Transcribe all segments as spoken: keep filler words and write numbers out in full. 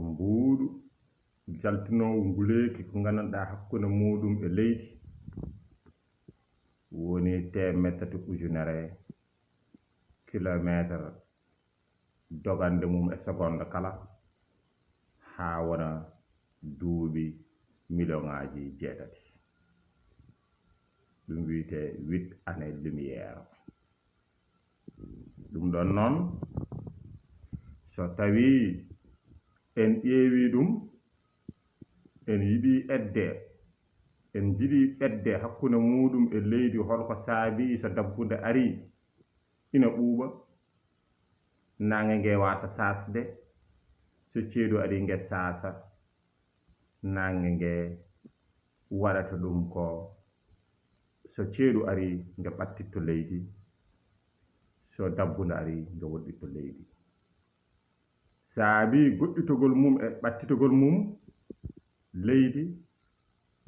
Mbuuɗu jaltinoowu nguleeki ko nganndanɗaa hakkunde muuɗum e leydi woni teemeɗɗe tati ujunere kilomeeter dogande mum e segonde kala, haa wona duuɓi miliyoŋaaji jeetati. Ɗum wiyetee huit années lumière. Ɗum ɗon noon, so tawii en ƴeewii ɗum, en yiɗii ƴetde, en njiɗii ƴetde hakkunde muuɗum e leydi, hol ko saabii so dabbunde arii ina ɓuuɓa, naange ngee waasa saasde, so ceeɗu arii nge saasa, naange ngee waɗata ɗum ko so ceeɗu arii nge ɓattitto leydi, so dabbunde arii nge woɗɗitto leydi. Saabii goɗɗitogol mum e ɓattitogol mum leydi,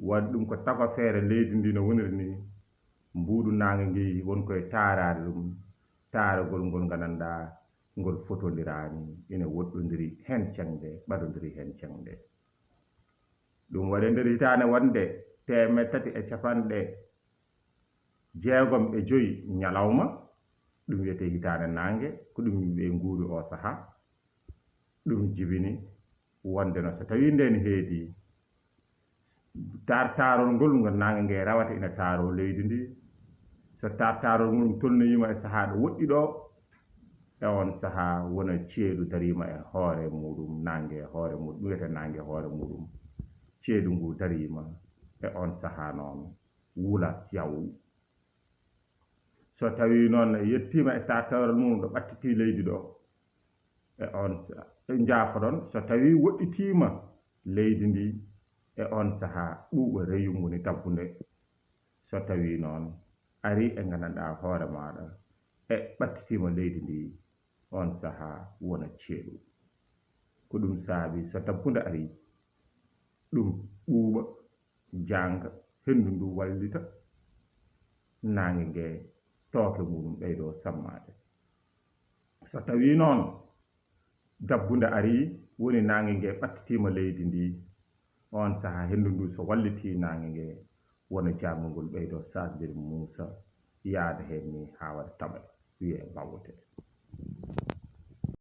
waɗi ɗum ko tagofeere leydi ndi no woniri ni, mbuuɗu naange ngi won koye taaraade ɗum, taaragol ngol nganndanɗaa ngol fotondiraani, ina woɗɗondiri heen ceŋde, ɓadondiri heen ceŋde. Ɗum waɗi e nder hitaande wonde teemeɗɗe tati e capanɗe jeegom e joy ñalawma, ɗum wiyetee hitaande naange, ko ɗum yimɓe nguuri oo sahaa. Ɗum jibini wonde no so tawii ndeen heedi, taartaarol ngol ngo naange nge rawata ina taaroo leydi ndi, so taartaarol ngol tolnoyiima e sahaa ɗo woɗɗi ɗo, e oon sahaa wona ceeɗu dariima e hoore muuɗum, naange e hoore muuɗum, ɗum wiyetee naange e hoore muuɗum, ceeɗu ngu dariima e oon sahaa noon wula yaw. So tawii noon yettiima e taartaarol mum ɗo ɓattitii leydi ɗo, e oon, e njaafoɗon, so tawii woɗɗitiima leydi ndi, e oon sahaa ɓuuɓa reyum woni dabbunde. So tawii noon arii e nganndanɗaa hoore maaɗa e ɓattitiima leydi ndi, oon sahaa wona ceeɗu. Ko ɗum saabii so dabbunde arii, ɗum ɓuuɓa, jaanga, henndu ndu wallita, naange nge tooke muuɗum ɓeydoo sammaade. So tawii noon dabbunde arii, woni naange nge ɓattitiima leydi ndi, oon sahaa henndu ndu so wallitii naange nge, wona jaango ngol ɓeydoo saasde muusa, yaada heen ni haa waɗa taɓa, wiyee bawwete.